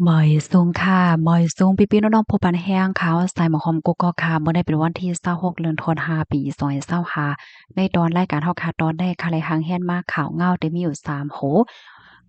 ໝາຍສູງຄ່ະ ໝາຍສູງພີ່ໆນ້ອງໆ ຜູ້ພັນແຮງຂ່າວສາຍໝາກຫອມກົກກອກຄ່ະ. ມື້ນີ້ເປັນວັນທີຊາວຫົກ ເດືອນທັນວາ ປີສອງພັນຊາວຫ້າ ໃນຕອນລາຍການເຮົາຄ່ະ ຕອນນີ້ຄ່ະ ໄດ້ຮ່າງຮຽນມາຂ່າວເຫງົາໄດ້ມີຢູ່ສາມຫົວ.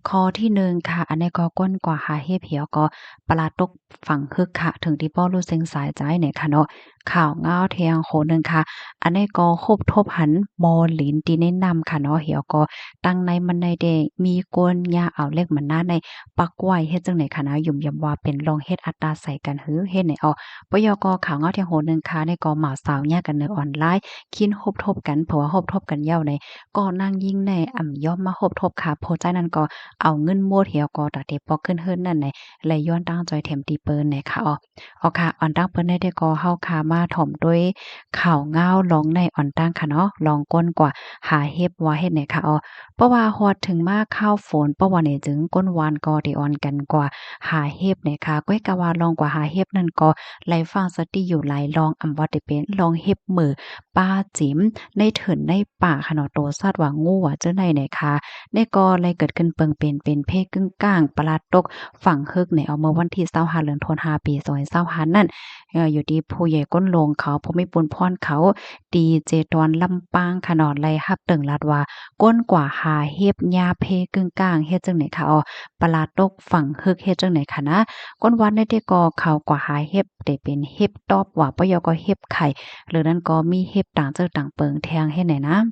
ຂໍ້ທີໜຶ່ງຄ່ະ ອັນນີ້ກໍຄົ້ນກວາຫາເຫັບ ແລ້ວກໍປະຫຼາດຕົກຝັງຮຶກຄ່ະ ເຖິງທີ່ພໍ່ລູກເສັງສາຍໃຈນີ້ຄ່ະເນາະ. ຂ່າວເຫງົາແທ່ງຫົວໜຶ່ງຄ່ະ ອັນນີ້ກໍພົບທົບຫັນໝໍ່ລິນທີ່ໃນນ້ຳຄ່ະເນາະ ແລ້ວກໍຕັ້ງໃນມັນໃນແດ່ມີກົ້ນຫຍ້າເອົາເຫຼັກມັນນາໃນປັກໄວ້ເຮັດຈັ່ງໃດຄ່ະນະ ຫຍຸ້ມຢຳວ່າເປັນລອງເຮັດອັດຕາໃສ່ກັນຫື ເຮັດໃນອອກ. ປະໂຫຍກກໍຂ່າວເຫງົາແທ່ງຫົວໜຶ່ງຄ່ະ ນີ້ກໍໝາວສາວຫຍ້າກັນເນີອອນລາຍ ຄິນພົບທົບກັນ ເພາະວ່າພົບທົບກັນແລ້ວໃນກໍນາງຍິງໃນອຳຍອມມາພົບທົບຄ່ະ ຜູ້ຊາຍນັ້ນກໍເອົາເງິນໝົດ ແລ້ວກໍຕາເຕປອກຂຶ້ນເຮືອນນັ້ນໃນ ແລະ ຍ້ອນຕັ້ງຈອຍແຖມຕີເປີນໃນຄ່ະອອກ. ເອົາຄ່ະ ອອນຕັ້ງເປີນໃນແດ່ກໍເຮົາຄ່ະມາຖ່ອມດ້ວຍຂ່າວເຫງົາລອງໃນອອນຕັ້ງຄ່ະເນາະ ລອງຄົ້ນກວາຫາເຫັບວ່າເຮັດໃດຄ່ະອອກ. ເພາະວ່າຮອດເຖິງມາຄາວຝົນ ເພາະວ່ານີ້ຈຶ່ງ ຄົນວານກໍໄດ້ອອນກັນກວາຫາເຫັບໃດຄ່ະ. ກ້ອຍກະວ່າລອງກວາຫາເຫັບນັ້ນກໍໄດ້ຟັງສະຕິຢູ່ຫຼາຍລອງ ອຳວ່າໄດ້ເປັນລອງເຫັບເໝີ ປາຈິມ ໃນເຖິນໃນປ່າຄ່ະເນາະ ໂຕສັດວ່າງູວ່າຈັ່ງໃດໃນຄ່ະ. ນີ້ກໍໄດ້ເກີດຂຶ້ນເປີງເປັນ ເປັນເພກຶ້ງກ້າງ ປະຫຼາດຕົກຝັງຮຶກໃນເອົາເມື່ອວັນທີຊາວຫ້າ ເດືອນທັນວາ ປີສອງພັນຊາວຫ້ານັ້ນ ເອີ ຢູ່ທີ່ຜູ້ໃຫຍ່ກົ້ນໂລງເຂົາ ພູມິປຸນພອນເຂົາ ທີ່ເຈຕອນລຳປາງຄ່ະເນາະ ໄດ້ຮັບເຕີງລັດວ່າ ຄົ້ນກວາຫາເຫັບຫຍ້າເພກຶ້ງກ້າງເຮັດຈັ່ງໃດຄ່ະ ເອົາປະຫຼາດຕົກຝັງຮຶກເຮັດຈັ່ງໃດຄ່ະນະ. ຄົນວານໃນແດ່ກໍເຂົາກວາຫາເຫັບ ແຕ່ເປັນເຫັບຕອບວ່າ ປະໂຫຍກກໍເຫັບໄຂ່ ຫຼືນັ້ນກໍມີເຫັບຕ່າງເຈີຕ່າງເປິງແທ່ງເຮັດໃດນະ.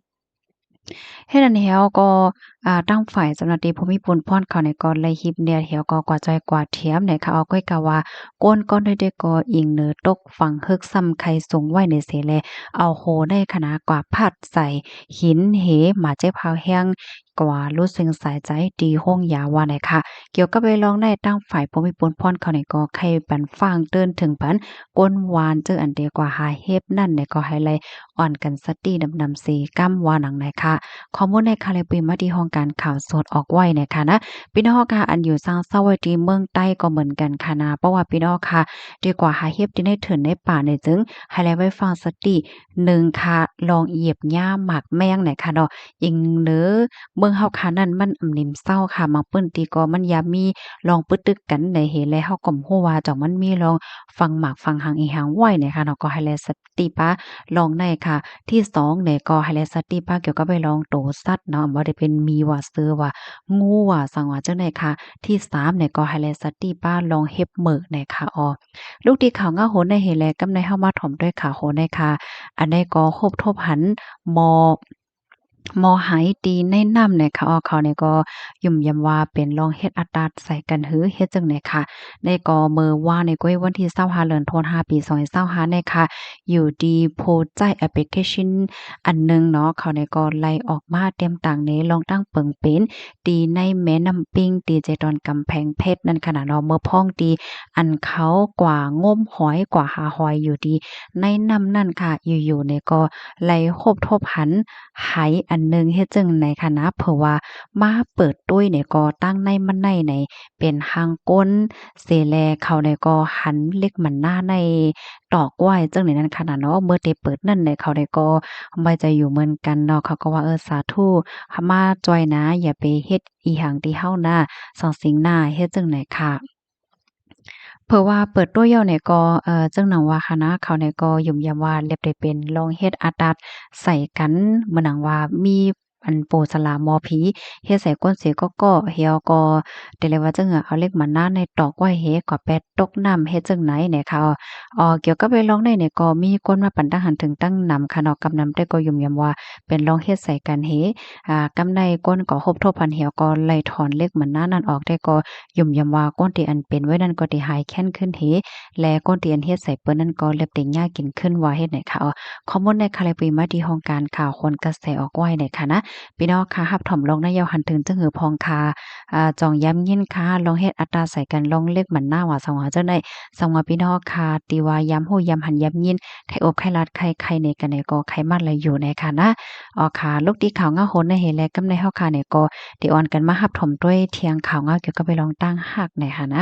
ເຮັດອັນແລ້ວກໍ ອາ ທາງຝ່າຍເຈົ້າໜ້າທີ່ພູມິປຸນພອນເຂົານີ້ກໍໄດ້ຮີບແນດ ແລ້ວກໍກວາດຈອຍກວາດຖຽມໃນຄ່ະ ເອົາ ກ້ອຍກະວ່າ ກົ້ນກ້ອນໃດໆກໍອີງເໜີຕົກຝັງຮຶກຊ້ຳໄຂ່ສູງໄວ້ໃນເສ ແລະ ເອົາໂຮໃນຂະນະກວາດພັດໃສ່ຫີນເຫ ມາເຈັບຮາວແຮງກວ່າລູກເສັງສາຍໃຈທີ່ໂຮງຢາວ່າໃດຄ່ະ. ກ່ຽວກັບເລື່ອງລອງໃນ ທາງຝ່າຍຜູ້ມີປຸນພອນເຂົານີ້ກໍໄຂປັນຝາກເຕືອນເຖິງປັນ ຄົນວານເຈີອັນເດກວ່າຫາເຫັບນັ້ນແດ່ກໍໃຫ້ໄດ້ ອ່ອນກັນສະຕິນຳໆເສກ້ຳວ່າໜັງໃນຄ່ະ. ຂໍ້ມູນໃນຄ່ະ ແລະ ປຸຍມາທີ່ຫ້ອງການຂ່າວສົດອອກໄວ້ໃນຄ່ະນະ. ພີ່ນ້ອງເຮົາຄ່ະ ອັນຢູ່ຊາງເຊົາໄວ້ທີ່ເມືອງໃຕ້ກໍເໝືອນກັນຄ່ະນະ. ເພາະວ່າພີ່ນ້ອງເຮົາຄ່ະ ທີ່ກວາຫາເຫັບທີ່ໃນເຖິນໃນປ່ານີ້ຈຶ່ງ ໃຫ້ໄດ້ໄວ້ຟັງສະຕິ ໜຶ່ງຄ່ະ ລອງຢຽບຫຍ້າໝາກແມງໃນຄ່ະເນາະ. ອີງເໜີເມືອງເຮົາຄ່ະນັ້ນ ມັນອຳນິມເຊົ້າຄ່ະ ບາງພື້ນທີ່ກໍມັນຢາມມີລອງປຶດຕຶກກັນໃນເຫ ແລະ ເຮົາກໍບໍ່ຮູ້ວ່າຈອງມັນມີລອງຝັງໝາກຝັງຫາງອີ່ຫຍັງໄວ້ໃນຄ່ະເນາະ. ກໍໃຫ້ໄດ້ສະ ຕິປະລອງໃນຄ່ະ. ທີສອງນີ້ກໍໃຫ້ໄດ້ສະຕິປະກ່ຽວກັບໄປລອງໂຕສັດເນາະ ບໍ່ໄດ້ເປັນໝີວ່າເສືອວ່າງູວ່າສັງວ່າຈັ່ງໃດຄ່ະ. ທີສາມນີ້ກໍໃຫ້ໄດ້ສະຕິປະລອງເຫັບເໝີໃນຄ່ະ. ອອ ລູກທີ່ຂາວງາໂຫໃນເຫ ແລະ ກຳໃນເຮົາມາຖອມດ້ວຍຂາໂຫໃນຄ່ະ. ອັນໃດກໍຮົບທົບຫັນໝໍ ໝໍໄຫຕີໃນນ້ຳໃນຄ່ະ. ເຂົານີ້ກໍຫຍຸ້ມຢຳວ່າເປັນລອງເຮັດອັດຕາໃສ່ກັນຫື ເຮັດຈັ່ງໃດຄ່ະ. ໃນກໍເມື່ອວານນີ້ ກວຍວັນທີຊາວຫ້າ ເດືອນທັນວາ ປີສອງພັນຊາວຫ້ານີ້ຄ່ະ ຢູ່ທີ່ຜູ້ໃຊ້ແອັບພລິເຄຊັນອັນໜຶ່ງເນາະ ເຂົານີ້ກໍໄລ່ອອກມາຕຽມຕັ້ງໃນລອງຕັ້ງເປິງເປັນ ທີ່ໃນແມ່ນ້ຳປິງ ທີ່ເຈຕອນກຳແພງເພັດນັ້ນຂະນະເນາະ. ເມື່ອພ້ອງທີ່ອັນເຂົາກວາງົມຫອຍ ກວາຫາຫອຍຢູ່ທີ່ໃນນ້ຳນັ້ນຄ່ະ ຢູ່ໆນີ້ກໍໄລ່ພົບທົບຫັນ ໄຫອັນໜຶ່ງເຮັດຈັ່ງໃດຂະນະ ເພາະວ່າມາເປີດຕຸ້ຍນີ້ກໍຕັ້ງໃນມັນໃນໃນເປັນຮ່າງຄົນເສແລ ເຂົາໃດກໍຫັນເຫຼັກມັນໜາໃນຕອກໄວ້ຈັ່ງໃດນັ້ນຂະນະເນາະ. ເມື່ອແຕ່ເປີດນັ້ນໃດ ເຂົາໃດກໍບໍ່ໃຈຢູ່ເໝືອນກັນເນາະ ເຂົາກໍວ່າ ເອີ ສາທຸ ມາຈ່ອຍນາ ຢ່າໄປເຮັດອີ່ຫຍັງທີ່ເຮົານາ ສັງສິງນາ ເຮັດຈັ່ງໃດຄ່ະ. ເພາະວ່າເປີດຕົວຢ່າວນີ້ກໍ ເອີ ຈັ່ງໜັງວ່າຄະນະ ເຂົານີ້ກໍຫຍຸ້ມຢຳວ່າແລບໄດ້ເປັນລອງເຮັດອາຕັດໃສ່ກັນ ເໝືອນໜັງວ່າມີອັນປູສະຫຼາໝໍຜີ ເຮັດໃສ່ກົ້ນເສກໍກໍ ແລ້ວກໍແຕ່ລະວ່າຈັ່ງເອົາເຫຼັກມານາໃນຕອກໄວ້ເຮ ກໍແປດຕົກນ້ຳເຮັດຈັ່ງໃດແນ່ຄະ. ເອີ ກ່ຽວກັບເລື່ອງລອງໃນນີ້ກໍມີຄົນມາປັນຕັ້ງຫັນເຖິງຕັ້ງນຳຄະເນາະ ກຳນຳແຕ່ກໍຫຍຸ້ມຢຳວ່າເປັນລອງເຮັດໃສ່ກັນເຮ ອາ ກຳໃນກົ້ນກໍຮົບທົບພັນແລ້ວກໍໄລ່ຖອນເຫຼັກມານານັ້ນອອກ ແຕ່ກໍ ຫຍຸ້ມຢຳວ່າ ຄົນທີ່ອັນເປັນໄວ້ນັ້ນກໍໄດ້ຫາຍແຄ້ນຂຶ້ນເຮ ແລະ ຄົນທີ່ອັນເຮັດໃສ່ເພິ່ນນັ້ນກໍເລັບໄດ້ຫຍ້າກິນຂຶ້ນວ່າເຮັດໃດຄະ. ຂໍ້ມູນໃນຄະ ແລະ ປຸຍມາທີ່ຫ້ອງການຂ່າວໂຫນກະແສອອກໄວ້ໃນຄະນະ. ພີ່ນ້ອງຄະ ຮັບຖອມລອງນາຍາວຫັນເຖິງຈັ່ງຫືອພອງຄະ ອາ ຈອງຢາມຍິນຄະ ລອງເຮັດອັດຕາໃສ່ກັນ ລອງເລັກມັນໜາວ່າສັງວ່າຈັ່ງໃດ ສັງວ່າພີ່ນ້ອງຄະ ທີ່ວ່າຢາມຮູ້ຢາມຫັນຢາມຍິນ ໃຜອົບໃຜລາດໃຜໃຄໃນກັນໃດກໍໃຄມາດລະຢູ່ໃນຄະນະ. ອອກຄະ ລູກຕີຂ່າວເຫງົາໂຫນໃນເຮ ແລະ ກຳໃນເຮົາຄະໃນກໍ ທີ່ອອນກັນມາຮັບຖົມດ້ວຍທຽງຂ່າວເຫງົາກ່ຽວກັບເລື່ອງຕ່າງຫາກໃນຫັ້ນນະ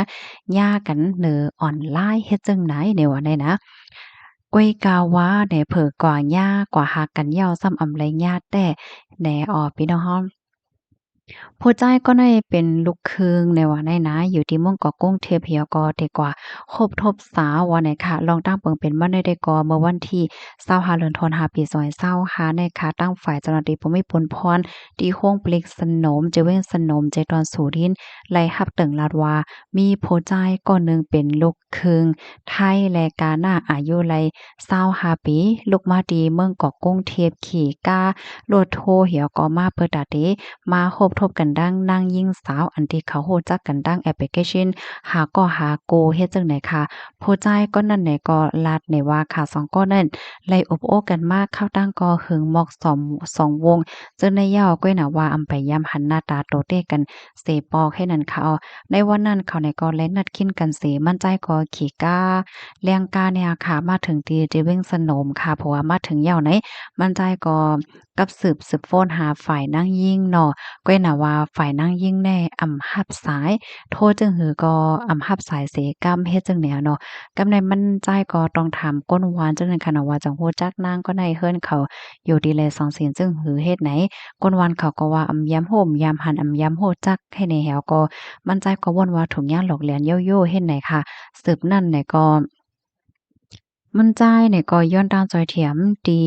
ຫຍ້າກັນເນີອອນລາຍເຮັດຈັ່ງໃດໃນວ່າໃດນະ ກ້ອຍກາວ່າໃນເຜີກວ່າຫຍ້າກວ່າຮັກກັນເຍົາຊ້ຳອຳໄລຫຍ້າແຕ່ໃນ ອອ ພີ່ນ້ອງເຮົາ ຜູ້ຊາຍກໍໄດ້ເປັນລູກຄຶ່ງໃນວ່າໃນນະ ຢູ່ທີ່ເມືອງກອກກຸງເທບ ແລ້ວກໍໄດ້ກວ່າພົບທົບສາວວ່າໃນຄ່ະ. ລອງຕັ້ງເບິ່ງເປັນມາໃນໄດ້ກໍເມື່ອວັນທີຊາວຫ້າ ເດືອນທັນວາ ປີສອງພັນຊາວຫ້າໃນຄ່ະ ທາງຝ່າຍເຈົ້າໜ້າທີ່ຜູ້ມີບຸນພອນ ທີ່ໂຮງຜະລິດສະໜົມ ເຈເວັງສະໜົມ ເຈຕອນສຸລິນ ໄດ້ຮັບແຈ້ງລາດວ່າ ມີຜູ້ຊາຍຄົນໜຶ່ງເປັນລູກ ຄຶ່ງໄທ ແລະ ການາ ອາຍຸໄລ່ຊາວຫ້າປີ ລຸກມາທີ່ເມືອງກອກກຸງເທບ ຂີ່ກ້າລົດໂທ ແລ້ວກໍມາເປີດຕາເຕ ມາພົບທົບກັນດັ່ງນາງຍິງສາວ ອັນທີ່ເຂົາຮູ້ຈັກກັນດັ່ງແອັບພລິເຄຊັນ ຫາກໍຫາໂກ ເຮັດຈັ່ງໃດຄ່ະ. ຜູ້ຊາຍຄົນນັ້ນແຫຼະກໍລາດແນວ່າ ຂ້າສອງຄົນນັ້ນໄດ້ອົບໂອ້ກັນມາຄາວຕັ້ງກໍເຫິງໝອກສອງ ສອງວົງ ເຊິ່ງໄດ້ເວົ້າກ້ອຍໜ້າວ່າອຳໄປຢາມຫັນໜ້າຕາໂຕເຕກັນ ເສປອກເຮັດນັ້ນຄ່ະ. ໃນວັນນັ້ນເຂົານີ້ກໍໄດ້ນັດຄິນກັນເສ ມັນຈາຍກໍຂີ່ກ້າ ແລ່ນກ້ານີ້ຄ່ະ ມາເຖິງທີ່ເຈເວັງສະໜົມຄ່ະ. ເພາະວ່າມາເຖິງແລ້ວໃນ ມັນຈາຍກໍກັບສືບ ສືບໂຟນຫາຝ່າຍນາງຍິງເນາະ ກ້ອຍໜ້າວ່າຝ່າຍນາງຍິງແນ່ອຳຮັບສາຍ ໂທຈຶ່ງຫືກໍອຳຮັບສາຍເສ ກຳເຮັດຈັ່ງແນວເນາະ. ກຳໃນມັນຈາຍກໍຕ້ອງຖາມກົ້ນວານຈັ່ງນັ້ນຄ່ະເນາະ ວ່າຈັ່ງຮູ້ຈັກນາງກໍໄດ້ ເຮືອນເຂົາ ຢູ່ທີ່ແລສອງສິນ ເຊິ່ງຫືເຮັດໃນ ກົ້ນວານເຂົາກໍວ່າອຳຢາມໂຮມຢາມຫັນ ອຳຢາມຮູ້ຈັກໃຫ້ແດ່ ແລ້ວກໍມັນຈາຍກໍວົນວ່າທຸກຢ່າງຫຼອກແຫຼນໂຍໂຍ່ເຮັດໃນຄ່ະ. ສືບນັ້ນແຫຼະກໍ ມັນຈາຍນີ້ກໍຍ້ອນຕັ້ງຈອຍຖຽມທີ່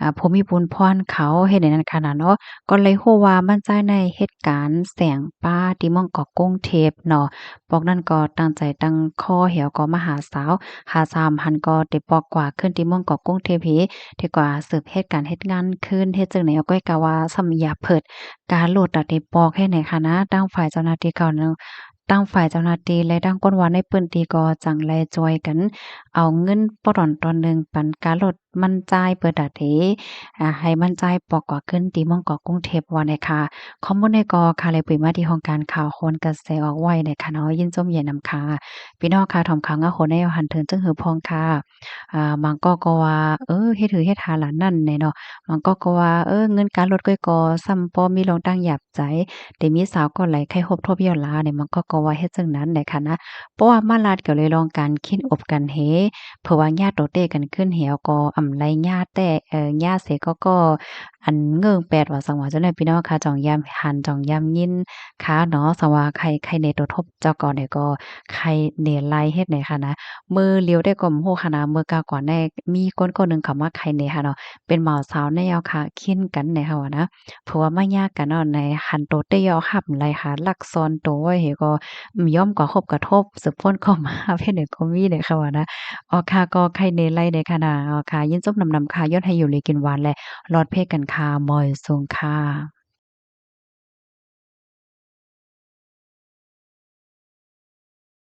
ອາ ຜູ້ມີບຸນພອນເຂົາເຮັດໃນນັ້ນຂະໜາດເນາະ ກໍເລີຍຮູ້ວ່າມັນຈາຍໃນເຮັດການແສງປາທີ່ເມືອງກອກກຸງເທບເນາະ. ປອກນັ້ນກໍຕັ້ງໃຈຕັ້ງຄໍແລ້ວກໍມາຫາສາວ ຫາສາວຫັ້ນກໍໄດ້ປອກກວ່າຂຶ້ນທີ່ເມືອງກອກກຸງເທບເຮ ໄດ້ກວ່າສືບເຮັດການເຮັດງານຄືນ ເຮັດຈັ່ງໃດເອົາກ້ອຍກະວ່າສ່ຳຢາເພີດກາໂລດຕາເຕປອກເຮັດໃນຂະນະ ຕັ້ງຝ່າຍເຈົ້າໜ້າທີ່ເຂົາ ຕັ້ງຝ່າຍເຈົ້າໜ້າທີ່ ແລະ ຕັ້ງກ້ນວ່າໃນພື້ນທີ່ກໍຈັ່ງໄດ້ຊ່ວຍກັນເອົາເງິນປອກຕອນຕອນໜຶ່ງປັນກາໂລດມັນຈາຍເປີດຕາເຕ ອາ ໃຫ້ມັນຈາຍປອກກວ່າຂຶ້ນທີ່ເມືອງກອກກຸງເທບວ່າໃນຄ່ະ. ຂໍ້ມູນນີ້ກໍຂ້າໄດ້ປຸຍມາທີ່ຫ້ອງການຂ່າວໂຫນກະແສອອກໄວ້ໃນຄ່ະເນາະ ຍິນຊົມເຢັນນຳຄ່ະ. ພີ່ນ້ອງຄ່ະ ຖອມຂ່າວງາໂຫນແນວຫັນເຖິງຈຶ່ງຫືພອງຄ່ະ. ອາ ບາງກໍກໍວ່າ ເອີ ເຮັດຫືເຮັດຫາຫຼານນັ້ນແນ່ເນາະ ບາງກໍກໍວ່າ ເອີ ເງິນກາໂລດກ້ອຍກໍສ່ຳບໍ່ມີລອງຕັ້ງຢາບໃຈ ແຕ່ມີສາວກໍໄຫຼໃຄ່ຮົບທົບຍ້ອນລາວນີ້ ບາງກໍກໍວ່າເຮັດຈັ່ງນັ້ນແຫຼະຄ່ະນະ. ເພາະວ່າມາລາດກ່ຽວເລີຍລອງການຄິນອົບກັນເຮ ເພາະວ່າຍາໂຕເຕກັນຂຶ້ນແລ້ວກໍອຳໄລຍາແຕ້ ເອີ ຍາເສກໍກໍ ອັນເງິ້ງແປດວ່າສັງວ່າຈັ່ງໃດ ພີ່ນ້ອງຄ່ະ ຈອງຢາມຫັນ ຈອງຢາມຍິນຄ່ະເນາະ. ສັງວ່າໄຂ່ ໄຂ່ເນໂຕທົບເຈົ້າເກົ່ານີ້ກໍໄຂ່ເນໄລເຮັດໃນຄ່ະນະ. ມື້ລຽວໄດ້ກໍບໍ່ຮູ້ຄ່ະນະ ມື້ກ່າວກ່ອນໄດ້ມີຄົນຄົນໜຶ່ງເຂົ້າມາໄຂ່ເນຄ່ະເນາະ ເປັນບ່າວສາວແນວຄ່ະ ຄິນກັນໃນຄ່ະວ່ານະ ເພາະວ່າມາຍາກັນເນາະ ໃນຫັນໂຕເຕຍອກຮັບໄລຫາລັກຊອນໂຕໄວ້ເຮ ກໍ ອືມ ຍອມກວ່າຄົບກະທົບ ສືບຄົ້ນຄວາມມາເພດໃດກໍມີເດ້ຄ່ະວ່ານະ. ອອກຄ່ະ ກໍໄຂ່ເນໄລເດ້ຄ່ະນະ. ອອກຄ່ະ ຍິນຊົມນຳນຳຄ່ະ ຍ້ອນໃຫ້ຢູ່ດີກິນຫວານ ແລະ ລອດເພກັນຄ່ະ. ໝອຍສູງຄ່ະ.